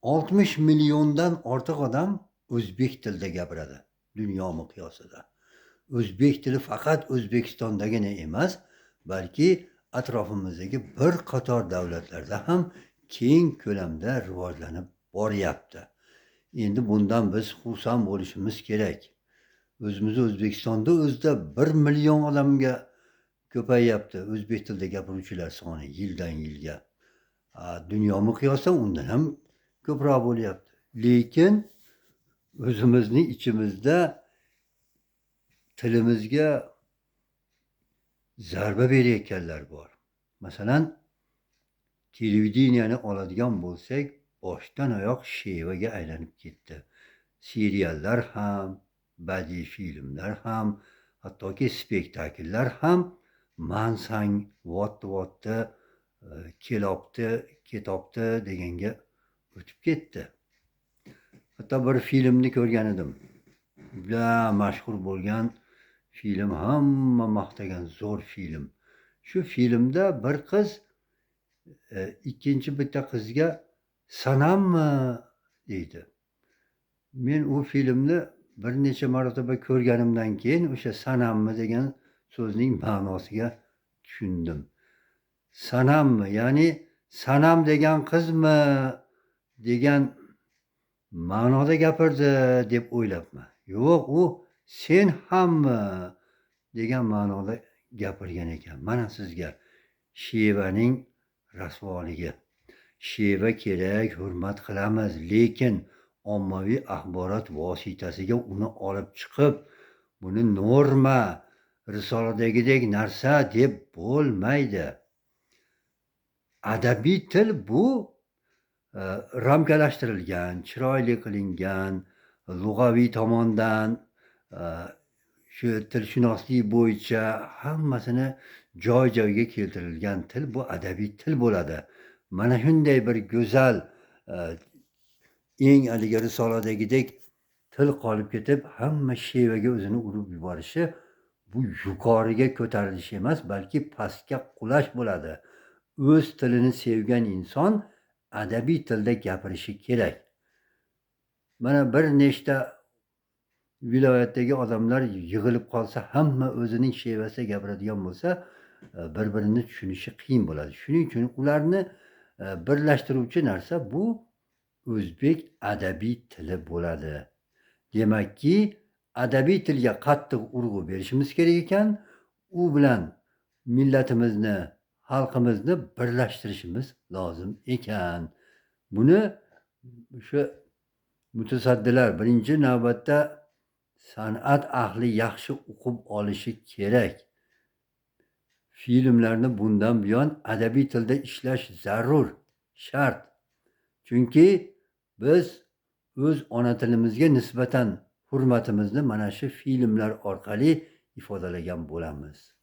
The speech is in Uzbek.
60 milliondan ortiq odam o'zbek tilida gapiradi dunyo miqyosida. O'zbek tili faqat O'zbekistondagina emas, balki atrofimizdagi bir qator davlatlarda ham keng ko'lamda rivojlanib boryapti. Endi bundan biz xursand bo'lishimiz kerak. O'zimizni O'zbekistonda o'zida 1 million odamga ko'payyapti o'zbek tilida gapiruvchilar soni yildan yilga. Dunyo miqyosida undan ham ko'proq bo'lyapti. Lekin o'zimizni ichimizda tilimizga zarba berayotganlar bor. Masalan, televideniyani oladigan bo'lsak, boshdan oyoq shevaga aylanib ketdi. Seriallar ham, badiiy filmlar ham, hattoki spektakllar ham mansang, votti-votti, kelopti, ketopti deganga o'tib ketdi. Hatto bir filmni ko'rgan edim. Juda mashhur bo'lgan film, hamma maqtagan zo'r film. Shu filmda bir qiz ikkinchi bitta qizga sanammi deydi. Men u filmni bir necha marotaba ko'rganimdan keyin o'sha sanammi degan so'zning ma'nosiga tushundim. Sanammi, ya'ni sanam degan qizmi degan ma'noda gapirdi deb o'ylabman. Yo'q, u sen hammi degan ma'noda gapirgan ekan. Mana sizga shevaning rasvoligi. Sheva kerak, hurmat qilamiz, lekin ommaviy axborot vositasiga uni olib chiqib, buni norma, risoladagidek narsa deb bo'lmaydi. Adabiy til bu ramkalashtirilgan, chiroyli qilingan, lug'aviy tomondan shu tilshunoslik bo'yicha hammasini joy-joyiga keltirilgan til, bu adabiy til bo'ladi. Mana shunday bir go'zal, eng haligi risoladagidek til qolib ketib, hamma shevaga o'zini urib yuborishi bu yuqoriga ko'tarilish emas, balki pastga qulash bo'ladi. O'z tilini sevgan inson adabiy tilda gapirishi kerak. Mana bir nechta viloyatdagi odamlar yig'ilib qolsa, hamma o'zining shevasida gapiradigan bo'lsa, bir-birini tushunishi qiyin bo'ladi. Shuning uchun ularni birlashtiruvchi narsa bu o'zbek adabiy tili bo'ladi. Demakki, adabiy tilga qattiq urg'u berishimiz kerak ekan, u bilan millatimizni, xalqimizni birlashtirishimiz lozim ekan. Buni o'sha mutasaddilar, birinchi navbatda san'at ahli yaxshi uqib olishi kerak. Filmlarni bundan buyon adabiy tilda ishlash zarur, shart. Chunki biz o'z ona tilimizga nisbatan hurmatimizni mana shu filmlar orqali ifodalagan bo'lamiz.